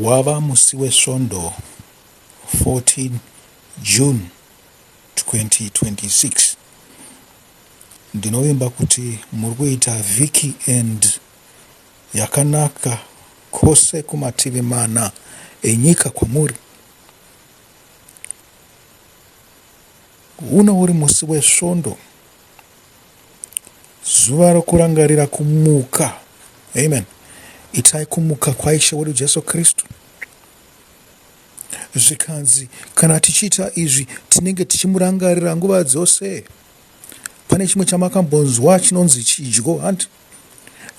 Wava musi weSvondo 14 June 2026. Ndinovimba kuti muri kuita vhiki end yakanaka kwose kumativi mana enyika kwamuri. Uno uri musi weSvondo, zuva rokurangarira kumuka. Amen. Itai kumuka kwaIshe wedu Jesu Kristu. Zvikanzi kana tichiita izvi tinenge tichimurangarira nguva dzose. Pane chimwe chamakambonzwa chinonzi chidyo, hanti?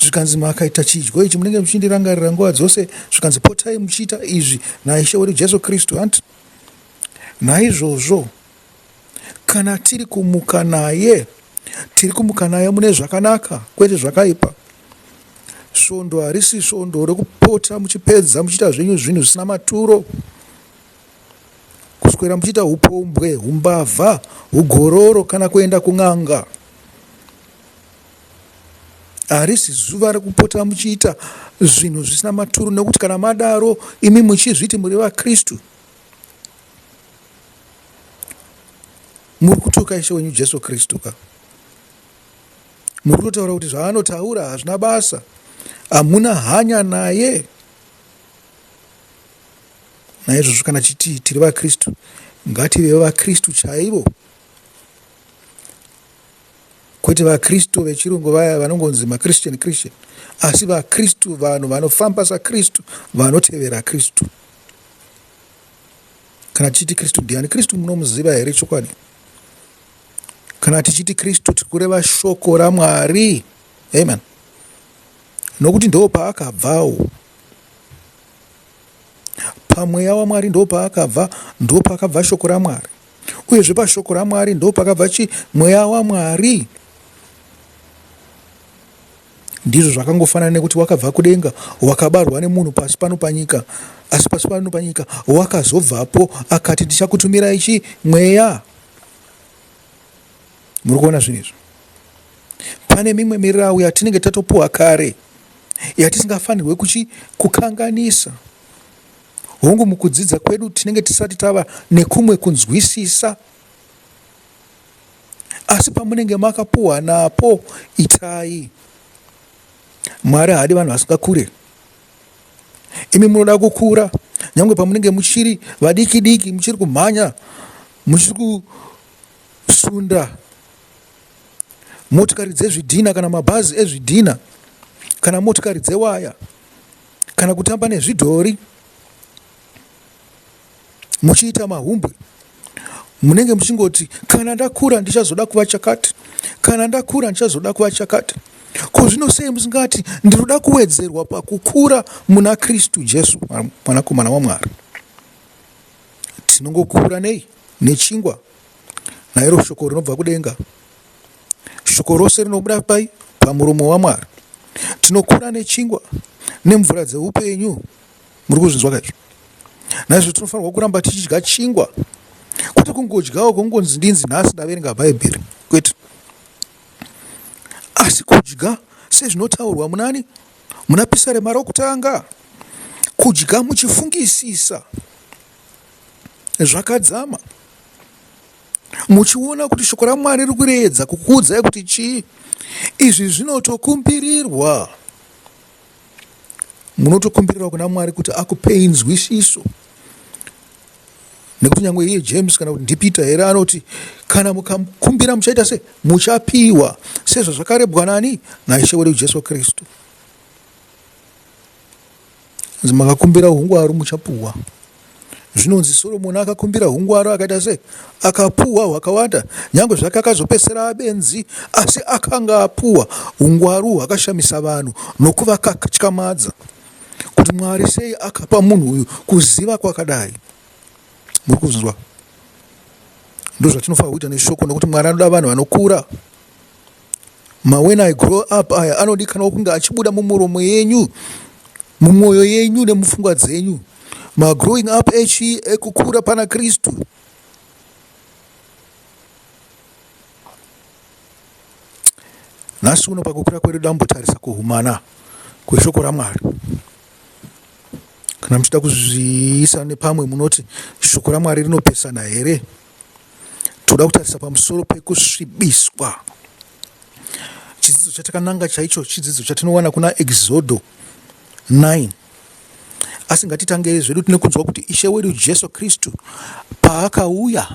Zvikanzi makaita chidyo ichi munenge muchindirangarira nguva dzose. Zvikanzi potai muchiita izvi naIshe wedu Jesu Kristu, hanti? Naizvozvo kana tiri kumuka naye, tiri kumuka naye mune zvakanaka kwete zvakaipa. Svondo harisi svondo rekupota muchipedza muchiita zvenyu zvinhu zvisina maturo, kuswera muchiita upombwe, umbavha, ugororo kana kuenda kun'anga. Harisi zuva rekupota muchiita zvinhu zvisina maturo nekuti kana madaro imi muchizviti muri vaKristu, muri kutuka Ishe wenyu Jesu Kristu ka. Muri kutotaura kuti zvaanotaura hazvina basa, hamuna hanya naye. Naizvozvo kana chiti tiri vaKristu, ngative vaKristu chaivo, kwete vaKristu vechirungu vaya vanongonzi maChristian Christian, asi vaKristu vanhu vanofamba saKristu, vanotevera Kristu. Kana tichiti Kristu ndiani? Kristu munomuziva here chokwadi? Kana tichiti Kristu tiri kureva shoko raMwari. Amen. Nokuti ndo paakabvawo. Pamweya waMwari ndo paakabva, ndo pakabva shoko raMwari. Uyezve pashoko raMwari ndo pakabva chi mweya waMwari. Ndizvo zvakangofanana nekuti wakabva kudenga, wakabarwa nemunhu pasi pano panyika, asi pasi pano panyika wakazobvapo akati ndichakutumirai chi mweya. Muri kuona zvinhu izvi? Pane mimwe mirau yatinenge tatopuwa kare yatisingafanirwe kuchi kukanganisa. Hongu, mukudzidza kwedu tinenge tisati tava nekumwe kunzwisisa, asi pamunenge makapuwa napo itai. Mwari haadi vanhu vasingakure. Imi munoda kukura nyange pamunenge muchiri vadiki diki, muchiri kumhanya, muchiri kusunda motikari dzezvidhina kana mabhazi ezvidhina kana motikari dzewaya kana kutamba nezvidhori muchiita mahumbwe munenge muchingoti kana ndakura ndichazoda kuva chakati kana ndakura ndichazoda kuva chakati ko zvino sei musingati ndinoda kuwedzerwa pakukura muna kristu jesu mwanakomana wamwari tinongokura nei nechingwa nairo shoko rinobva kudenga shoko rose rinobuda pai pamuromo wamwari tinokura nechingwa nemvura dzeupenyu muri kuzvinzwa kaizvo naizvo tinofanirwa kuramba tichidya chingwa kwete kungodyawo kungonzi ndinzi nhasi ndaverenga bhaibheri kwete asi kudya sezvinotaurwa munani muna pisarema rokutanga kudya muchifungisisa zvakadzama muchiona kuti shoko ramwari riri kureedza kukuudzai kuti chii izvi zvinotokumbirirwa munotokumbirirwa kuna mwari kuti akupei nzwisiso nekuti nyange iye james kana kuti ndipeter here anoti kana mukakumbira muchaita se muchapiwa sezvazvakarebwa nani naishe wedu jesu kristu Hanzi makakumbira hungwaru muchapuhwa. Zvinonzi Solomoni akakumbira hungwaru akaita sei? Akapuhwa hwakawanda. Nyange zvake akazopesera abenzi, asi akanga apuhwa hungwaru hwakashamisa vanhu nokuvakatyamadza. Kuti Mwari sei akapa munhu uyu kuziva kwakadai. Muri kuzwa? Ndozvatinofanira kuita neshoko nokuti Mwari anoda vanhu vanokura. Mawhen I grow up aya anodikanwa kunge achibuda mumuromo yenyu, mumwoyo yenyu nemupfungwa dzenyu. Magrowing up echii ekukura pana Kristu. Nhasi uno pakukura kwedu dambotarisa kuhumana kweshoko raMwari. Kana muchida kuzviisa nepamwe munoti shoko raMwari rinopesana here? Toda kutarisa pamusoro pekusvibiswa. Chidzidzo chatakananga chaicho chidzidzo chatinowana kuna Exodo 9. Asi ngatitangei zvedu tine kunzwa kuti Ishe wedu Jesu Kristu paakauya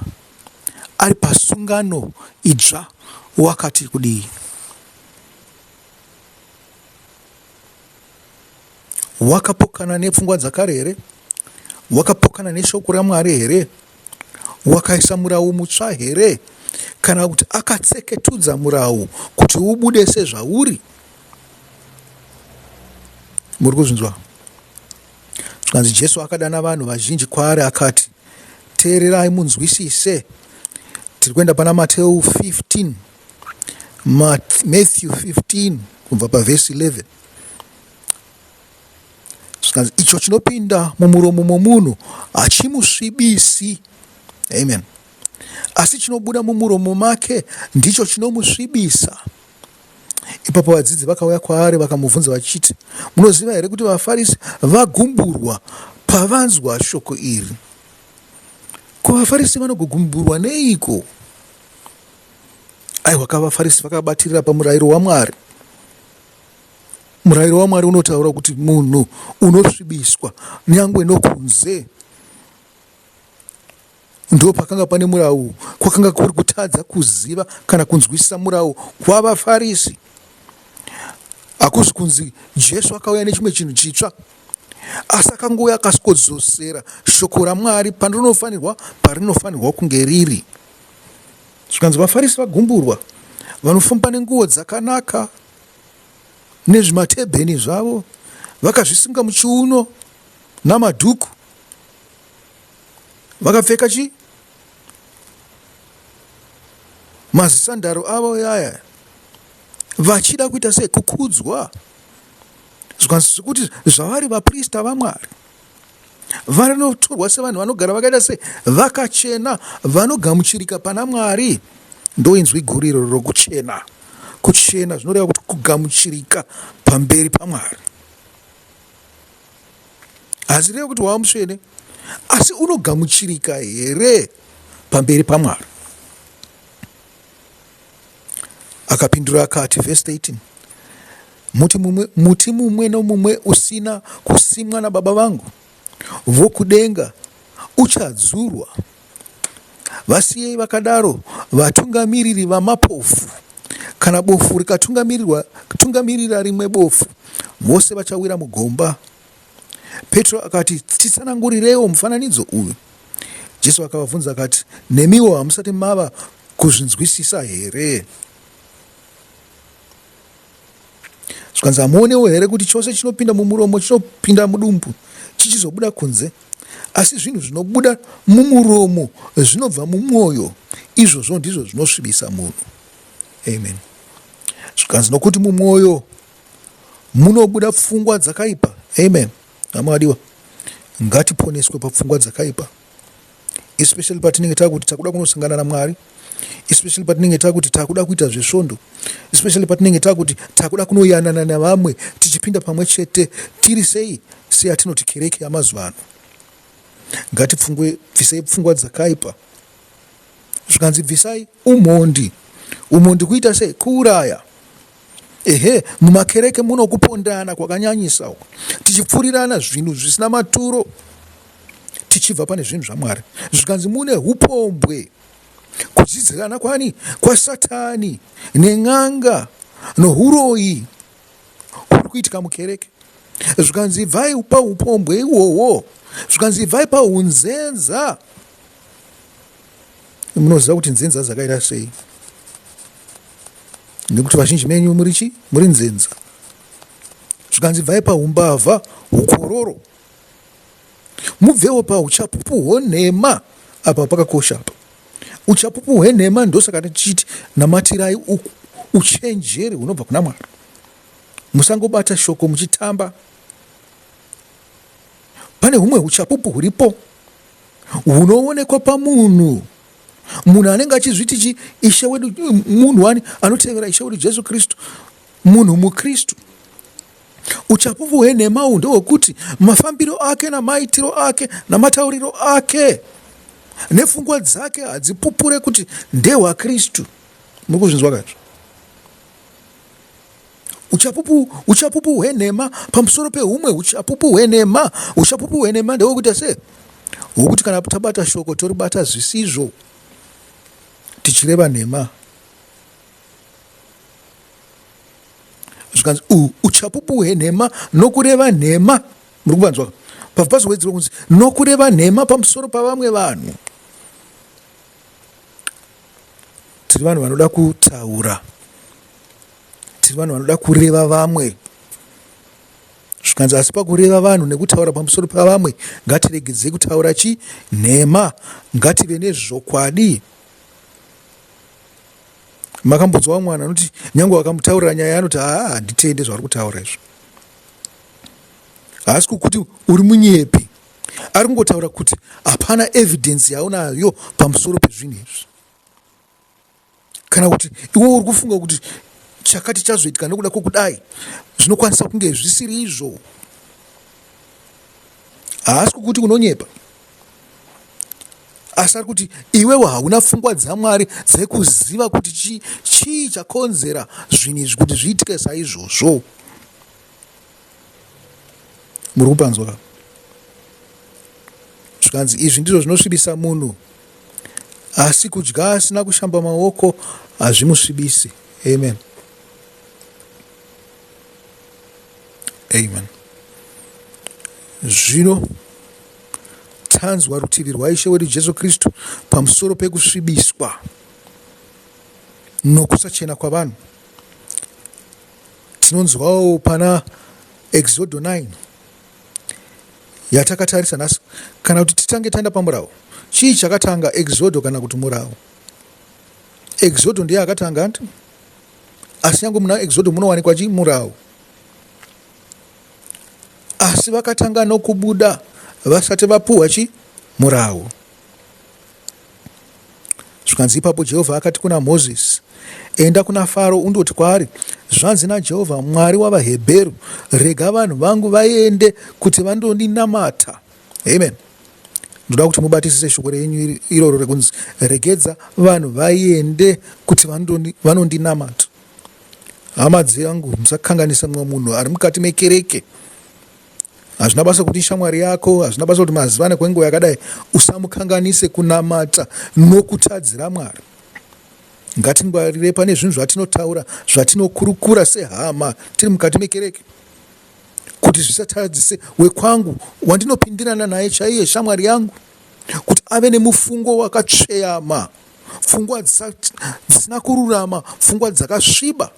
ari pasungano idzva wakati kudii? Wakapokana nepfungwa dzakare here? Wakapokana neshoko raMwari here? Wakaisa murawu mutsva here? Kana kuti akatseketudza murawu kuti ubude sezvauri? Muri kuzvinzwa? Zvikanzi Jesu akadana vanhu vazhinji kwaari akati, Teererai munzwisise. Tiri kuenda pana Mateu 15, Matthew 15 kubva pavhesi 11. Zvikanzi icho chinopinda mumuromo momunhu hachimusvibisi. Amen. Asi chinobuda mumuromo make ndicho chinomusvibisa. Ipapo vadzidzi vakauya kwaari vakamubvunza vachiti, Munoziva here kuti vaFarisi vagumburwa pavanzwa shoko iri? Ko vaFarisi vanogogumburwa neiko? Aiwa ka vaFarisi vakabatirira pamurayiro waMwari. Murayiro waMwari unotaura kuti munhu unosvibiswa nyangwe nokunze. Ndo pakanga pane murau, kwakanga kuri kutadza kuziva kana kunzwisisa murau kwavaFarisi. Hakuzi kunzi Jesu akauya nechimwe chinhu chitsva, asi akangouya akasikodzosera shoko raMwari parinofanirwa parinofanirwa kunge riri. Zvikanzi vaFarisi vagumburwa, vanofamba nenguo dzakanaka nezvimatebheni zvavo, vakazvisunga muchiuno namadhuku vakapfeka chi mazisandaro avo yaya vachida kuita sei kukudzwa zvikanzi zvekuti zvavari vaprista vamwari vanotorwa sevanhu vanogara vakaita sei vakachena vanogamuchirika pana mwari ndoinzwi guru iroro rokuchena kuchena zvinoreva kuti kugamuchirika pamberi pamwari Hazvirevi kuti wava mutsvene, asi unogamuchirika here pamberi paMwari? Akapindura akati, vhesi 13, muti mumwe, muti mumwe nomumwe usina kusimwa naBaba vangu vokudenga uchadzurwa. Vasiyei vakadaro vatungamiriri vamapofu. Kana bofu rikatungamirira rimwe bofu, vose vachawira mugomba. Petro akati, Titsanangurireiwo mufananidzo uyu. Jesu akavabvunza akati, Nemiwo hamusati mava kuzvinzwisisa here? Zvikanzi, hamuonewo here kuti chose chinopinda mumuromo chinopinda mudumbu chichizobuda kunze? Asi zvinhu zvinobuda mumuromo zvinobva mumwoyo, izvozvo ndizvo zvinosvibisa munhu. Amen. Zvikanzi, nokuti mumwoyo munobuda pfungwa dzakaipa. Amen. Hama vadiwa, ngatiponeswe papfungwa dzakaipa especially patinenge takuti takuda kunosangana namwari especially patinenge takuti takuda kuita zvesvondo especially patinenge takuti takuda kunoyanana nevamwe tichipinda pamwe chete tiri sei seyatinoti kereke yamazuva ano ngatipfungwe bvisai pfungwa dzakaipa zvikanzi bvisai umhondi umhondi kuita sei kuuraya Ehe, mumakereke muno kupondana kwakanyanyisa uku, tichipfurirana zvinhu zvisina maturo, tichibva pane zvinhu zvaMwari. Zvikanzi mune upombwe, kudzidzirana kwani kwaSatani nen'anga nohuroyi huri kuitika mukereke. Zvikanzi ibvai paupombwe ihwohwo, zvikanzi ibvai paunzenza. Munoziva kuti nzenza dzakaita sei? Nekuti vazhinji menyu muri chi muri nzenza. Zvikanzi bvai paumbavha, ukororo, mubvewo pauchapupu hwenhema. Apa pakakosha apa, uchapupu hwenhema. Ndosaka tichiti namatirai uchenjeri hunobva kuna Mwari. Musangobata shoko muchitamba. Pane humwe uchapupu huripo hunoonekwa pamunhu munhu anenge achizviti chi ishe wedu munhu wani anotevera ishe wedu Jesu Kristu, munhu muKristu. Uchapupu hwenhema uhu ndehwekuti mafambiro ake namaitiro ake namatauriro ake nepfungwa dzake hadzipupure kuti ndehwaKristu. Muri kuzvinzwa kaizvo? Uchapupu, uchapupu hwenhema pamusoro pehumwe uchapupu hwenhema. Uchapupu hwenhema ndehwekuita sei? Hwokuti kana tabata shoko toribata zvisizvo tichireva nhema. Zvikanzi uhu uchapupu hwenhema nokureva nhema. Muri kuvanzwa? Pabva pazowedzerwa kunzi nokureva nhema pamusoro pavamwe vanhu. Tiri vanhu vanoda kutaura, tiri vanhu vanoda kureva vamwe. Zvikanzi asi pakureva vanhu nekutaura pamusoro pavamwe ngatiregedzei kutaura chi nhema, ngative nezvokwadi. Makambonzwa vamwe vanhu vanoti nyange vakamutaurira nyaya anoti haa handitende zvavari kutaura izvo. Haasi kukuti uri munyepi, ari kungotaura kuti hapana evidence yaunayo pamusoro pezvinhu izvi, kana kuti iwe uri kufunga kuti chakati chazoitika nekuda kwokudai, zvinokwanisa kunge zvisiri izvo. Haasi kukuti unonyepa, asi ari kuti iwewe hauna pfungwa dzaMwari dzekuziva kuti chii chii chakonzera zvinhu izvi kuti zviitike saizvozvo. Muri kupanzwa ka? Zvikanzi izvi ndizvo zvinosvibisa munhu, asi kudya asina kushamba maoko hazvimusvibisi. Amen. Amen. Zvino tanzwa rutivi rwaIshe wedu Jesu Kristu pamusoro pekusvibiswa nokusachena kwavanhu. Tinonzwawo pana Exodo 9 yatakatarisa nhasi, kana kuti titange taenda pamurawo. Chii chakatanga, Exodo kana kuti murawo? Exodo ndiye akatanga anti, asi nyange muna Exodo munowanikwa chii? Murawo. Asi vakatanga nokubuda vasati vapuhwa chi murawo. Zvikanzi ipapo Jehovha akati kuna Mozisi, Enda kuna Faro undoti kwaari, Zvanzi naJehovha Mwari wavaHebheru, rega vanhu vangu vaende kuti vandondinamata. Amen. Ndoda kuti mubatisise shoko renyu iroro rekunzi regedza vanhu vaende kuti vanondinamata. Hama dzangu, musakanganisa mumwe munhu ari mukati mekereke. Hazvina basa kuti ishamwari yako, hazvina basa kuti mazivana kwenguva yakadai, usamukanganise kunamata nokutadzira Mwari. Ngatingwarire pane zvinhu zvatinotaura, zvatinokurukura sehama tiri mukati mekereke, kuti zvisatadzise wekwangu wandinopindirana naye chaiye, shamwari yangu, kuti ave nemufungo wakatsveyama, pfungwa dzisina kururama, pfungwa dzakasviba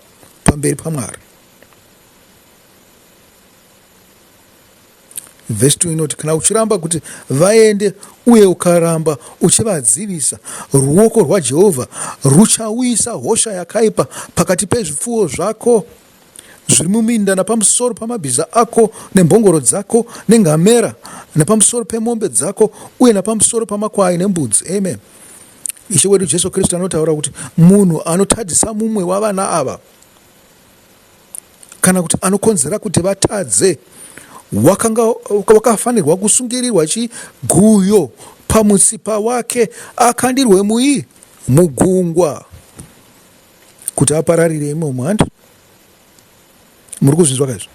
pamberi paMwari. Vhesi 2 inoti, Kana uchiramba kuti vaende uye ukaramba uchivadzivisa, ruoko rwaJehovha ruchauyisa hosha yakaipa pakati pezvipfuwo zvako zviri muminda napamusoro pamabhiza ako nembongoro dzako nengamera napamusoro pemombe dzako uye napamusoro pamakwai nembudzi. Amen. Ishe wedu Jesu Kristu anotaura kuti munhu anotadzisa mumwe wavana ava kana kuti anokonzera kuti vatadze wakanga wakafanirwa kusungirirwa chiguyo pamutsipa wake akandirwe mui mugungwa kuti apararire imomo. Handi muri kuzvinzwa kaizvo?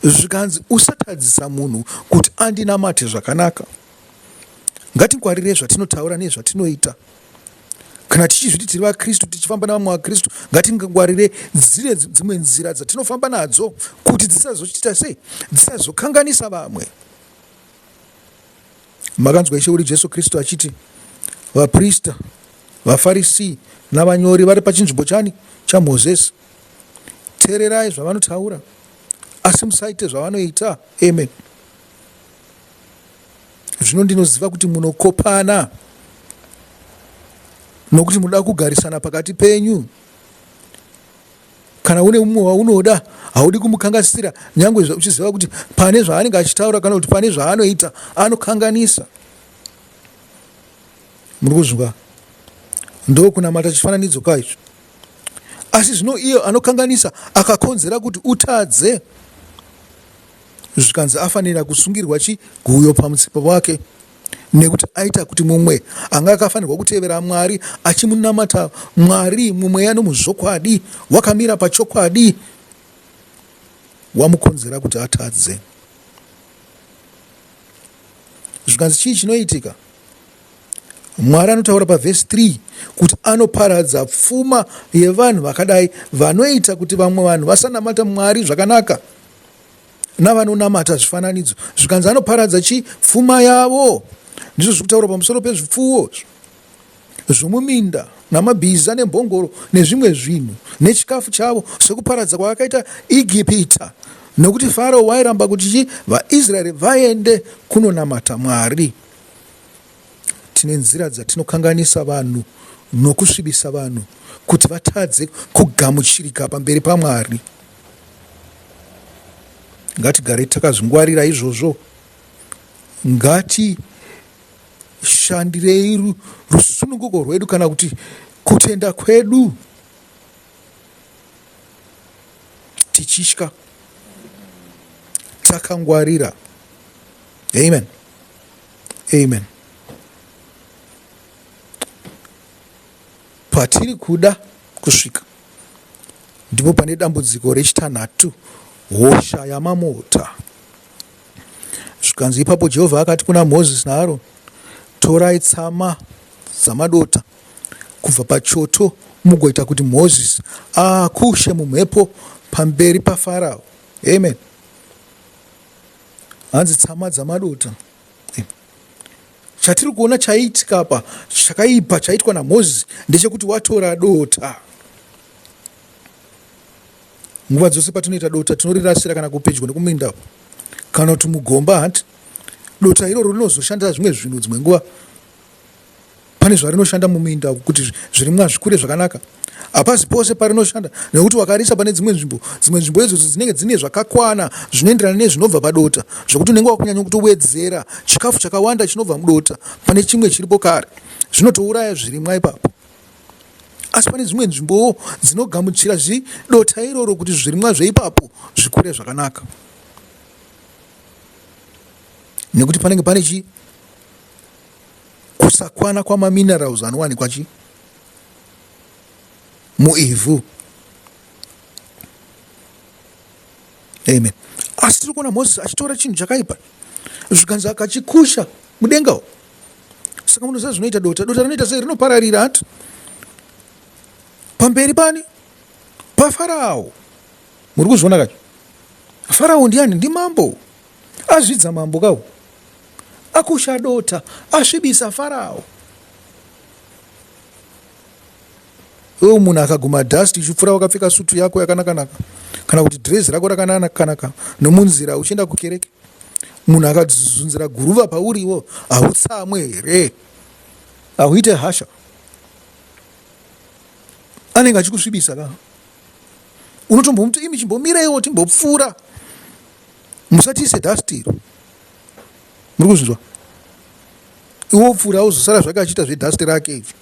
Zvikanzi usatadzisa munhu kuti andinamate zvakanaka. Ngatingwarire zvatinotaura nezvatinoita. Kana tichizviti tiri vaKristu tichifamba navamwe vaKristu, ngatingwarire dzire dzimwe nzira dzatinofamba nadzo kuti dzisazotiita sei, dzisazokanganisa vamwe. Makanzwa Ishe wedu Jesu Kristu achiti vaprista, vaFarisi navanyori vari pachinzvimbo chani chaMozisi. Teererai zvavanotaura, asi musaite zvavanoita. Amen. Zvino ndinoziva kuti munokopana nokuti munoda kugarisana pakati penyu. Kana une mumwe waunoda, haudi kumukanganisira, nyange uchiziva kuti pane zvaanenge achitaura kana kuti pane zvaanoita anokanganisa. Muri kuzvinzwa? Ndokunamata chifananidzo kaizvo. Asi zvino iye anokanganisa akakonzera kuti utadze, zvikanzi afanira kusungirwa chiguyo pamutsipa wake nekuti aita kuti mumwe anga akafanirwa kutevera Mwari achimunamata Mwari mumweya nomuzvokwadi, wakamira pachokwadi, wamukonzera kuti atadze. Zvikanzi chii chinoitika? Mwari anotaura pavhesi 3 kuti anoparadza pfuma yevanhu vakadai vanoita kuti vamwe vanhu vasanamata Mwari zvakanaka navanonamata zvifananidzo. Zvikanzi anoparadza chii? Pfuma yavo. Ndizvo zviri kutaurwa pamusoro pezvipfuwo zvomuminda namabhiza nembongoro nezvimwe zvinhu nechikafu chavo, sekuparadza kwaakaita Egipita, nokuti Farao wairamba kuti chii? VaIsraeri vaende kunonamata Mwari. Tine nzira dzatinokanganisa vanhu nokusvibisa vanhu kuti vatadze kugamuchirika pamberi paMwari. Ngatigarei takazvingwarira izvozvo. Ngatishandirei rusununguko rwedu kana kuti kutenda kwedu tichitya takangwarira. Amen. Amen. Patiri kuda kusvika ndipo pane dambudziko rechitanhatu, hosha yamamota. Zvikanzi ipapo Jehovha akati kuna Mozisi naAroni, torai tsama dzamadota kubva pachoto mugoita kuti Mozisi aakushe mumhepo pamberi paFarao. Amen. Hanzi tsama dzamadota. Chatiri kuona chaiitika apa chakaipa chaitwa naMozisi ndechekuti watora dota. Nguva dzose patinoita dota tinorirasira kana kupedyo nekuminda kana kuti mugomba hanti dota iroro rinozoshandisa zvimwe zvinhu dzimwe nguva pane zvarinoshanda muminda kuti zvirimwa zvikure zvakanaka hapazi pose parinoshanda nekuti wakarisa pane dzimwe nzvimbo dzimwe nzvimbo idzodzo dzinenge dzine zvakakwana zvinoenderana nezvinobva padota zvekuti unenge wakunyanya kutowedzera chikafu chakawanda chinobva mudota pane chimwe chiripo kare zvinotouraya zvirimwa ipapo asi pane dzimwe nzvimbowo dzinogamuchira zvidota iroro kuti zvirimwa zveipapo zvikure zvakanaka nekuti panenge pane chii Kusakwana kwamaminerals anowanikwa chi muivhu. Amen. Asi tiri kuona Moses achitora chinhu chakaipa zvikanzi akachikusha mudenga umu. Saka munoziva zvinoita dota. Dota rinoita sei? Rinopararira hati pamberi pani paFarao. Muri kuzviona kacho? Farao ndiani? Ndimambo. Azvidza mambo kawo. Akusha dota, asvibisa Farao. Iwe munhu akaguma dust ichipfuura wakapfeka sutu yako yakanakanaka kana kuti dhirezi rako rakanakanaka nomunzira uchienda kukereke munhu akazunzira guruva pauriwo hautsamwe here? Hauite hasha? Anenge achikusvibisa ka. Unotombomuti imi chimbomiraiwo timbopfuura musatiise dust iro muri kuzvinzwa iwe wopfuura wozosara zvake achiita zvedust rake izvi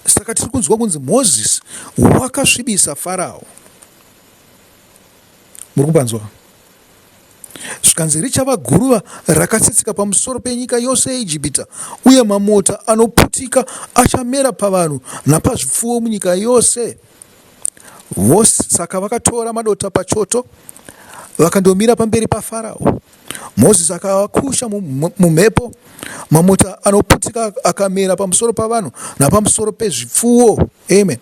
saka tiri kunzwa kunzi moses wakasvibisa farao muri kupanzwa zvikanzi richava guruva rakatsetseka pamusoro penyika yose yeIjipita, uye mamota anoputika achamera pavanhu napazvipfuwo munyika yose. Vose saka vakatora madota pachoto vakandomira pamberi paFarao. Mozisi akaakusha mumhepo, mamota anoputika akamera pamusoro pavanhu napamusoro pezvipfuwo. Amen.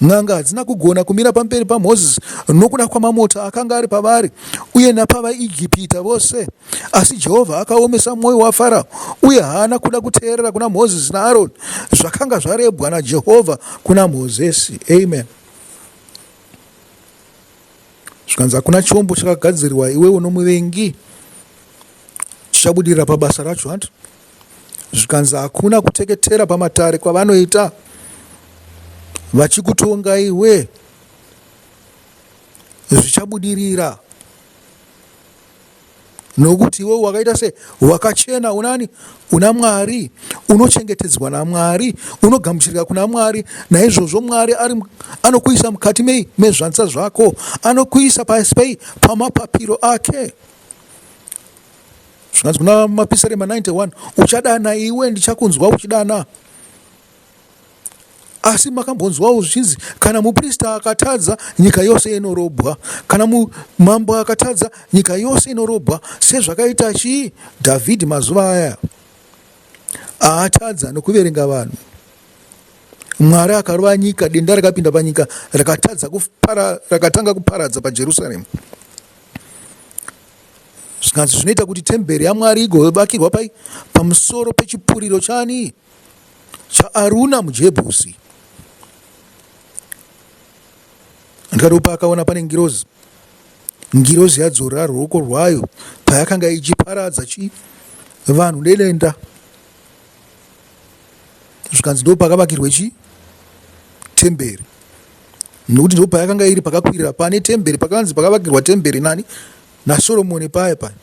N'anga hadzina kugona kumira pamberi paMozisi nokuda kwamamota akanga ari pavari uye napavaIjipita vose. Asi Jehovha akaomesa mwoyo waFarao, uye haana kuda kuteerera kuna Mozisi naAroni, zvakanga zvarebwa naJehovha kuna Mozisi. Amen. Zvikanzi hakuna chombo chakagadzirirwa iwewe nomuvengi chichabudirira pabasa racho hanti zvikanzi hakuna kuteketera pamatare kwavanoita vachikutonga iwe zvichabudirira. Nokuti iwe wakaita se wakachena unani? Una Mwari, unochengetedzwa naMwari, unogamuchirika kuna Mwari. Naizvozvo Mwari ari anokuisa mukati mei mezvanza zvako, anokuisa pasi pei pamapapiro ake. Zvikanzi kuna Mapisarema 91, uchadana iwe ndichakunzwa uchidana. Asi makambonzwawo zvichinzi kana muprista akatadza nyika yose inorobwa, kana mambo akatadza nyika yose inorobwa, sezvakaita chii Dhavhidhi mazuva aya aatadza nokuverenga vanhu. Mwari akarova nyika, denda rakapinda panyika rakatadza kupara, rakatanga kuparadza paJerusarema. Zvikanzi zvinoita kuti temberi yaMwari igovakirwa pai pamusoro pechipuriro chani chaAruna muJebhusi. Ndikati paakaona pane ngirozi, ngirozi yadzorera ruoko rwayo payakanga ichiparadza chi vanhu nedenda. Zvikanzi ndo pakavakirwe chi temberi, nokuti ndo payakanga iri pakakwirira pane temberi, pakanzi pakavakirwa temberi nani naSoromoni paya paya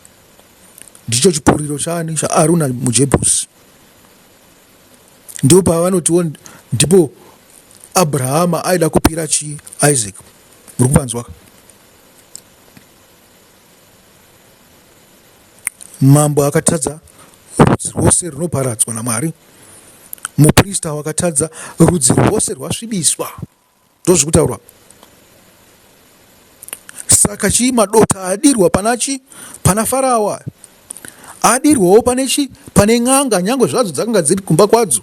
ndicho chipuriro chani chaAruna muJebhusi. Ndipo pavanotiwo ndipo Abrahama aida kupira chii Isaac. Muri kupanzwa? Mambo akatadza rudzi rwose runoparadzwa naMwari. Muprista wakatadza rudzi rwose rwasvibiswa. Ndozviri kutaurwa. Saka chii madota adirwa pana chi pana Farao aya adirwawo pane chi pane n'anga nyange zvadzo dzakanga dziri kumba kwadzo.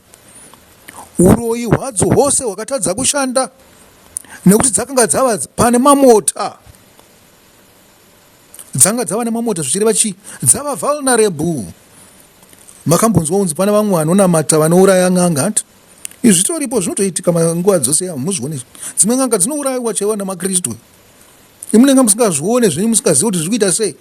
Uroyi hwadzo hwose hwakatadza kushanda nekuti dzakanga dzava pane mamota. Dzanga dzava nemamota zvichireva chii? Dzava vulnerable. Makambonzwa kunzi pane vamwe vanonamata vanouraya n'anga hanti? Izvi zvitoripo zvinotoitika nguva dzose hamuzvione izvi. Dzimwe n'anga dzinourayiwa chaiwo namaKristu. Imunenge musingazvione zvenyu musingazivi kuti zviri kuita sei.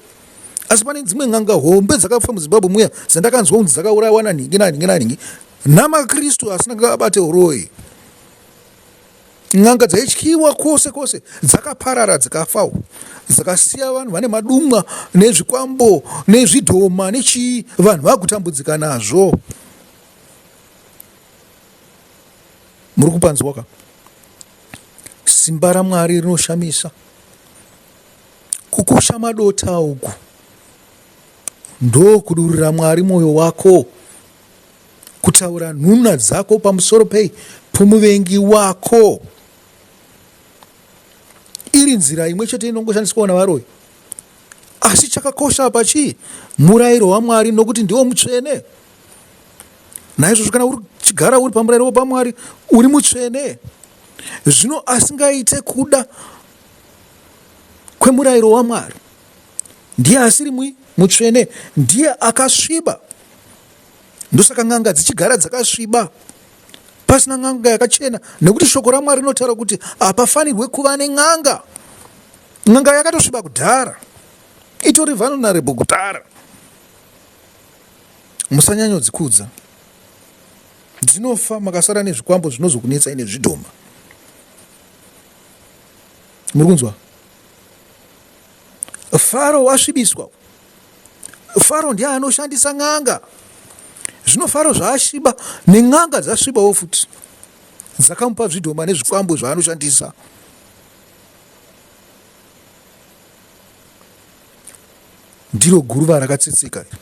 Asi pane dzimwe n'anga hombe dzakafa muZimbabwe muya dzandakanzwa kunzi dzakaurayiwa nanhingi nanhingi nanhingi namaKristu asina abate uroyi. N'anga dzaityiwa kwose kwose dzakaparara dzikafawo dzakasiya vanhu vane madumwa nezvikwambo nezvidhoma nechii vanhu vakutambudzika nazvo. Muri kupanzwa ka? Simba raMwari rinoshamisa. Kukusha madota uku ndokudurira Mwari mwoyo wako, kutaura nhuna dzako pamusoro pei pomuvengi wako. Iri nzira imwe chete inongoshandiswawo navaroyi. Asi chakakosha apa chii? Murayiro waMwari, nokuti ndiwo mutsvene. Naizvozvo kana uchigara uri pamurayiro wapamwari uri mutsvene. Zvino asingaite kuda kwemurayiro waMwari ndiye asiri mutsvene, ndiye akasviba. Ndosaka n'anga dzichigara dzakasviba, pasina n'anga yakachena, nekuti shoko raMwari rinotaura kuti hapafanirwe kuva nen'anga. N'anga yakatosviba kudhara, itori vulnerable kudhara. Musanyanyodzikudza, dzinofa makasara nezvikwambo zvinozokunetsai nezvidhoma. Muri kunzwa? Faro wasvibiswa. Faro ndiye anoshandisa n'anga. Zvino Faro zvaasviba nen'anga dzasvibawo futi, dzakamupa zvidhoma nezvikwambo zvaanoshandisa. Ndiro guruva rakatsetseka iri.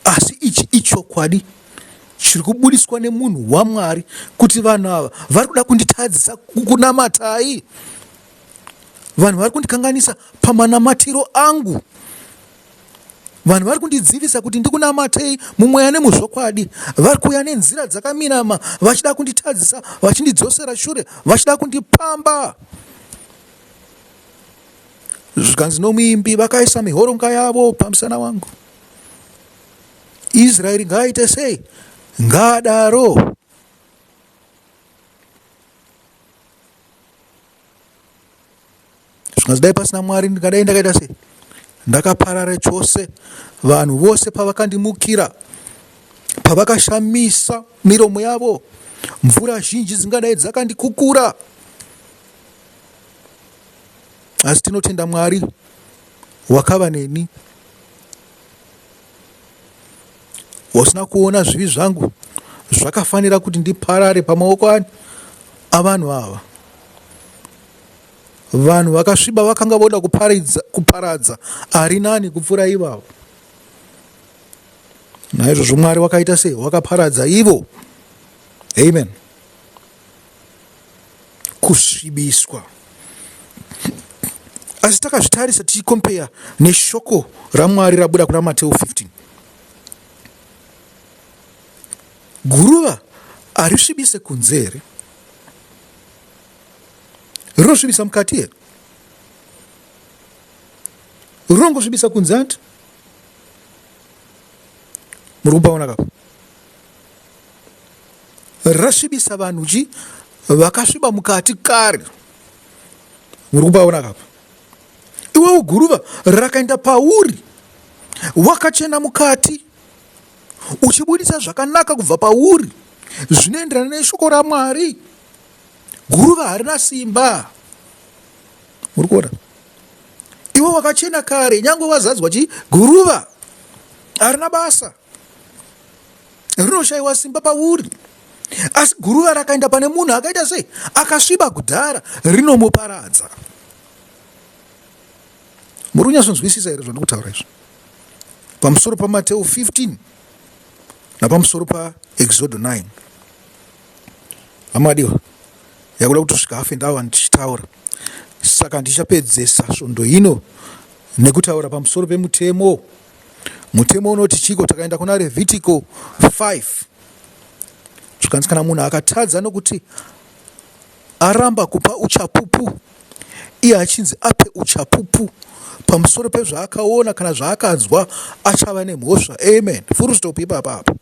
Asi ichi ichokwadi chiri kubudiswa nemunhu waMwari kuti vanhu ava vari kuda kunditadzisa kukunamatai. Vanhu vari kundikanganisa pamanamatiro angu. Vanhu vari kundidzivisa kuti ndikunamatei mumweya nemuzvokwadi. Vari kuuya nenzira dzakaminama vachida kunditadzisa, vachindidzosera shure, vachida kundipamba. Zvikanzi nomuimbi, vakaisa mihoronga yavo pamusana wangu. Israeri ngaaite sei? Ngaadaro. Zvikanzi dai pasina Mwari ndingadai ndakaita sei? Ndakaparara chose. Vanhu vose pavakandimukira, pavakashamisa miromo yavo, mvura zhinji dzingadai dzakandikukura. Asi tinotenda Mwari. Wakava neni. Wasina kuona zvivi zvangu zvakafanira kuti ndiparare pamaoko ani avanhu ava. Vanhu vakasviba vakanga voda kuparidza, kuparadza ari nani kupfuura ivavo. Naizvozvo Mwari wakaita sei? Wakaparadza ivo. Amen. Kusvibiswa. Asi takazvitarisa tichikompeya neshoko raMwari rabuda kuna Mateo 15. Guruva harisvibise kunze here? Rinosvibisa mukati here? Rinongosvibisa kunze anti? Muri kupaona kapa? Rasvibisa vanhu chi vakasviba mukati kare. Muri kupaona kapa? Iwewo guruva rakaenda pauri wakachena mukati uchibudisa zvakanaka kubva pauri zvinoenderana neshoko raMwari. Guruva harina simba. Muri kuona? Iwe wakachena kare nyange wazadzwa chi guruva harina basa. Rinoshayiwa simba pauri. Asi guruva rakaenda pane munhu akaita sei? Akasviba kudhara rinomuparadza. Muri kunyatsonzwisisa here zvandikutaura izvi? Pamusoro paMateo 15 napamusoro paExodo 9. Amadiwa, yakuda kutosvika half and hour ndichitaura. Saka ndichapedzesa svondo ino nekutaura pamusoro pemutemo. Mutemo unoti chiko? Takaenda kuna Revhitiko 5. Zvikanzi kana munhu akatadza nokuti aramba kupa uchapupu, iye achinzi ape uchapupu pamusoro pezvaakaona kana zvaakanzwa, achava nemhosva. Amen. Full stop ipapa apa.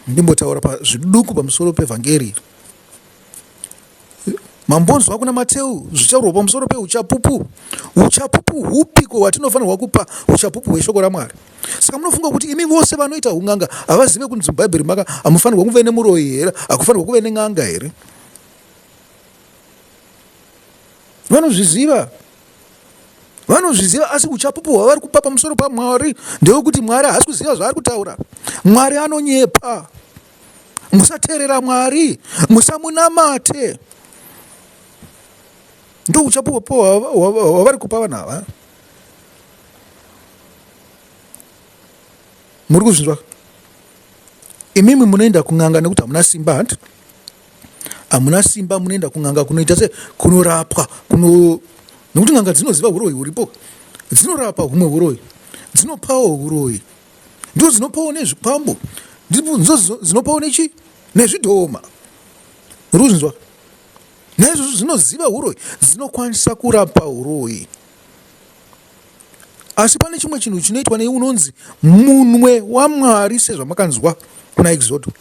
Ndimbotaura zviduku pamusoro pevhangeri iri. Mambonzwa kuna Mateu zvichaurwa pamusoro peuchapupu. Uchapupu hupiko hwatinofanirwa kupa? Uchapupu hweshoko raMwari. Saka munofunga kuti imi vose vanoita un'anga havazive kunzi muBhaibheri maka hamufanirwa kuve nemuroyi here? Hakufanirwa kuve nen'anga here? Vanozviziva. Vanozviziva, asi uchapupu hwavari kupa pamusoro paMwari ndewekuti Mwari haasi kuziva zvaari kutaura. Mwari anonyepa. Musateerera Mwari, musamunamate. Ndo uchapupu hwavari kupa vanhu ava. Muri kuzvinzwa? Imimi munoenda kun'anga nekuti hamuna simba hanti? Hamuna simba munoenda kun'anga kunoita se kunorapwa kuno nekuti n'anga dzinoziva huroyi huripo. Dzinorapa humwe huroyi. Dzinopawo huroyi. Ndidzo dzinopawo nezvikwambo. Ndidzo dzinopawo nechi nezvidhoma. Muri kuzvinzwa? Naizvozvo dzinoziva huroyi, dzinokwanisa kurapa huroyi. Asi pane chimwe chinhu chinoitwa neunonzi munwe waMwari sezvamakanzwa kuna Exodo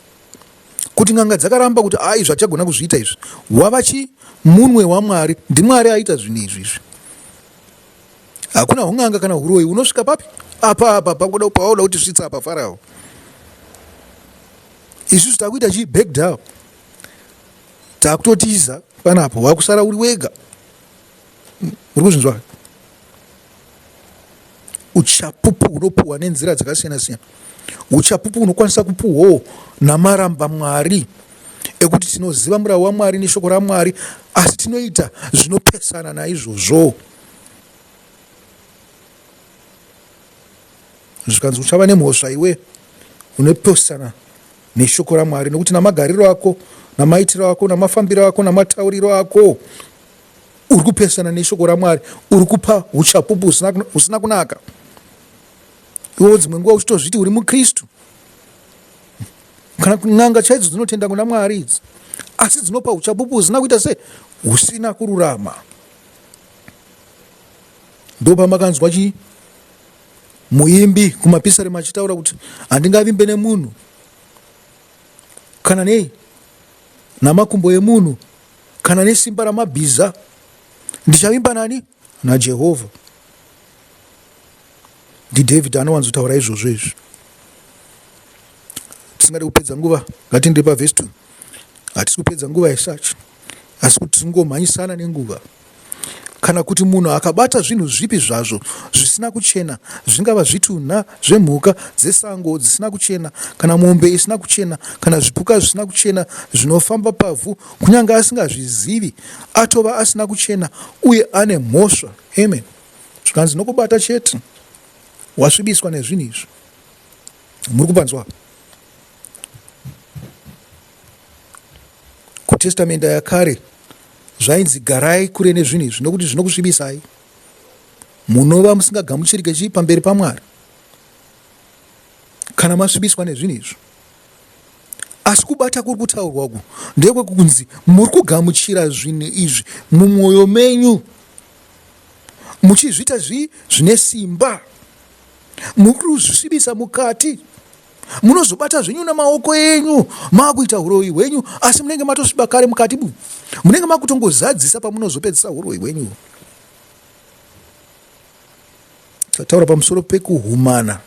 kuti n'anga dzakaramba kuti ai zvachagona kuzviita izvi wava chi munwe waMwari ndiMwari aita zvinhu izvi izvi hakuna hun'anga kana huroyi unosvika papi apa apa pakuda pawauda kuti svitsa apa Farao isusu takuita chi back down takutotiza panapo wakusara uri wega uri kuzvinzwa uchapupu hunopuhwa nenzira dzakasiyana siyana uchapupu hunokwanisa kupuhwawo namaramba mwari ekuti tinoziva murau wamwari neshoko ramwari asi tinoita zvinopesana naizvozvo zvikanzi uchava nemhosva iwe unopesana neshoko ramwari nokuti namagariro ako namaitiro ako namafambiro ako namatauriro ako uri kupesana neshoko ramwari uri kupa uchapupu husina kunaka iwewo dzimwe nguva uchitozviti uri mukristu kana n'anga chaidzo dzinotenda kuna mwari idzi asi dzinopa uchapupu husina kuita se husina kururama ndopamakanzwa chii muimbi kumapisarema achitaura kuti handingavimbe nemunhu kana nei namakumbo emunhu kana nesimba ramabhiza ndichavimba nani najehovha ndidavid anowanzotaura izvozvo izvi tisingade kupedza nguva ngatiende pavhesi 2 hatisi kupedza nguva yesachi asi kuti tingomhanyisana nenguva. Kana kuti munhu akabata zvinhu zvipi zvazvo zvisina kuchena, zvingava zvitunha zvemhuka dzesango dzisina kuchena, kana mombe isina kuchena, kana zvipuka zvisina kuchena zvinofamba pavhu, kunyange asingazvizivi, atova asina kuchena uye ane mhosva. Amen. Zvikanzi nokubata chete wasvibiswa nezvinhu izvi. Muri kupanzwa? KuTestamenda yakare zvainzi garai kure nezvinhu izvi nokuti zvinokusvibisai. Munova musingagamuchirike chii pamberi paMwari kana masvibiswa nezvinhu izvi. Asi kubata kuri kutaurwa uku ndekwekunzi muri kugamuchira zvinhu izvi mumwoyo menyu muchizviita zvii zvine simba muri kuzvisvibisa mukati munozobata zvenyu namaoko enyu maakuita uroyi hwenyu asi munenge matosviba kare mukati bu munenge makutongozadzisa pamunozopedzisa uroyi hwenyu tataura pamusoro pekuhumana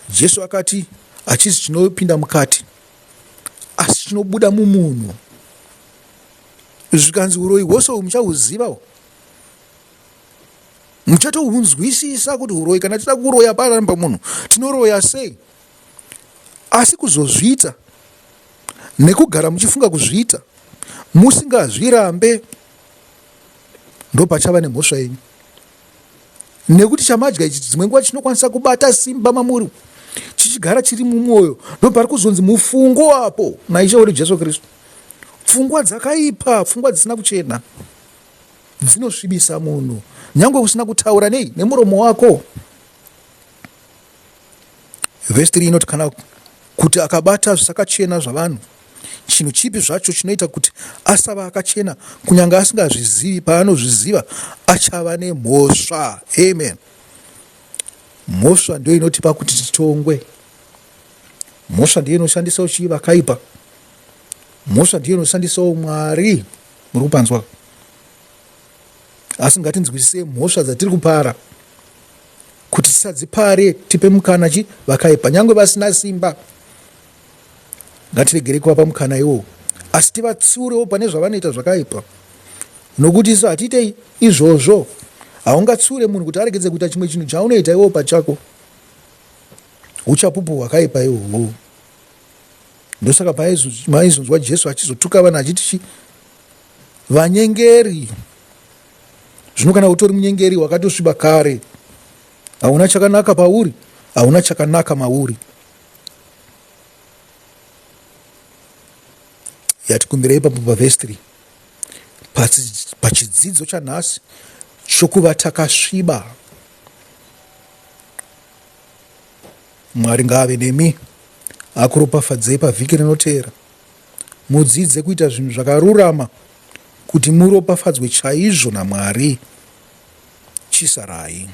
jesu akati hachisi chinopinda mukati asi chinobuda mumunhu zvikanzi uroyi hwose uhu muchahuziva muchatohunzwisisa kuti uroyi kana tida kuroya paramba munhu tinoroya sei asi kuzozviita nekugara muchifunga kuzviita musingazvirambe ndopachava nemhosva yenyu nekuti chamadya ichi dzimwe nguva chinokwanisa kubata simba mamuri chichigara chiri mumwoyo ndopari kuzonzi mufungo apo naishe wedu jesu kristu pfungwa dzakaipa pfungwa dzisina kuchena dzinosvibisa munhu nyange usina kutaura nei nemuromo wako vhesi 3 inoti kana kuti akabata zvisakachena zvavanhu chinhu chipi zvacho chinoita kuti asava akachena kunyange asingazvizivi paanozviziva achava nemhosva amen mhosva ndiyo inotipa kuti titongwe mhosva ndiyo inoshandisawo chii vakaipa mhosva ndiyo inoshandisawo mwari muri kupanzwa asi ngatinzwisisei mhosva dzatiri kupara kuti tisadzipare tipe mukana chi vakaipa nyange vasina simba ngatiregerei kuvapa mukana iwowo asi tivatsiurewo pane zvavanoita zvakaipa nokuti isu hatiitei izvozvo haungatsiure munhu kuti aregedze kuita chimwe chinhu chaunoita iwowo pachako uchapupu hwakaipa ihwohwo ndosaka maizonzwa jesu achizotuka vanhu achiti chi vanyengeri zvino kana utori munyengeri wakatosviba kare hauna chakanaka pauri hauna chakanaka mauri yatikumbira ipapo pavhesi 3 pachidzidzo chanhasi chokuva takasviba Mwari ngaave nemi akuropafadzei pavhiki rinoteera. Mudzidze kuita zvinhu zvakarurama kuti muropafadzwe chaizvo naMwari. Chisarai.